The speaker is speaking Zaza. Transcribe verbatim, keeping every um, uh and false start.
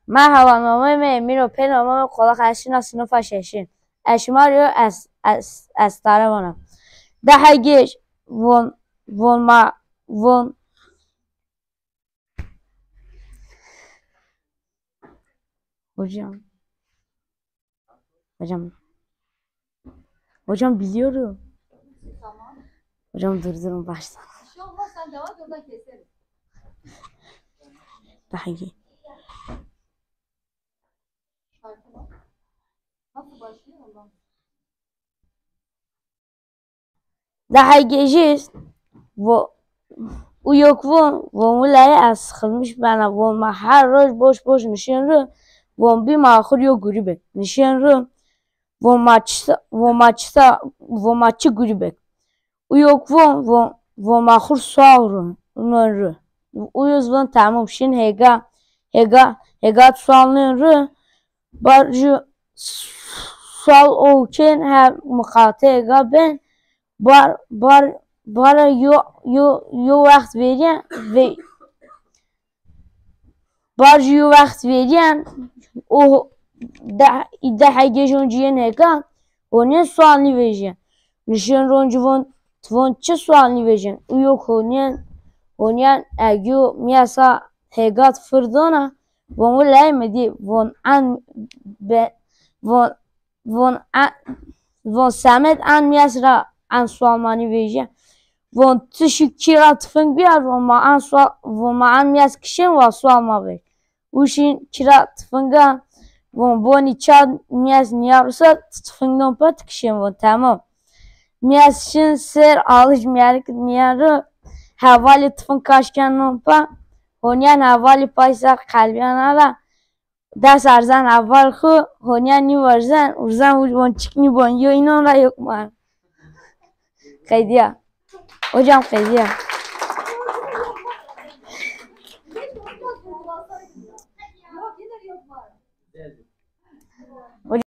Merheba, nomê mi Emîr o, pê nomê mi Qolak, ez şina sinifa şeşin. Ez şima rê yo es-, es-, estare vana. Daha geç von, von ma, von. Hocam. Hocam. Hocam biliyorum. Tamam. Hocam durdurun baştan. Bir şey olmaz, sen devam et, oradan keserim. Daha iyi. Şarkı mı? Nasıl başlıyor ondan? Daha gecî vo, uyo ki von, von wulay ez sıkılmış bena, von ma her roj boş boş nişên ri, von bî ma axir yo gurî bek. Nişên ri, von ma çi, von ma çi, von ma çi gurî bek. Uyo ki von, von, von ma xur sual ri, non ri. Uyo zî von tamam, şin hêga, hêga, hêga sual non ri, bar ju sual o kên, her miqate hêga ben, bar, bar, bara yo, yo, yo wext verîyen, ve, bar ju yo wext verîyen, o de, de hegê jon cîyên hêga, honîyen sual nîvejîyen. Nişên ron ci von, ti von çi sual nîvejîyen? Uyo ki honîyen, honîyen eg yo mîyesa hêga ti fir dona, von wulay mi dî, von en be, von, von en, von semed en mîyes ra en sual ma nîvejîyen. Von ti şi kî ra tifing bîyar, von ma en sual, von ma en mîyes kişên wa sual ma vej. Û şin kî ra tifinga, von bonî ça mîyes nîyarusa, ti tifing non pa ti kişên, von tamam. Mîyes şin ser alij mîyerik nîyan ri, hevalî tifing kaş ken non pa, honîyen hevalî pay ser qelbîyan ara, dest erzen heval xu, honîyen nîwerzen, urzen von çik nîbon, yo înon ra yo ki ma ri. Qedîya. Hocam qedîya.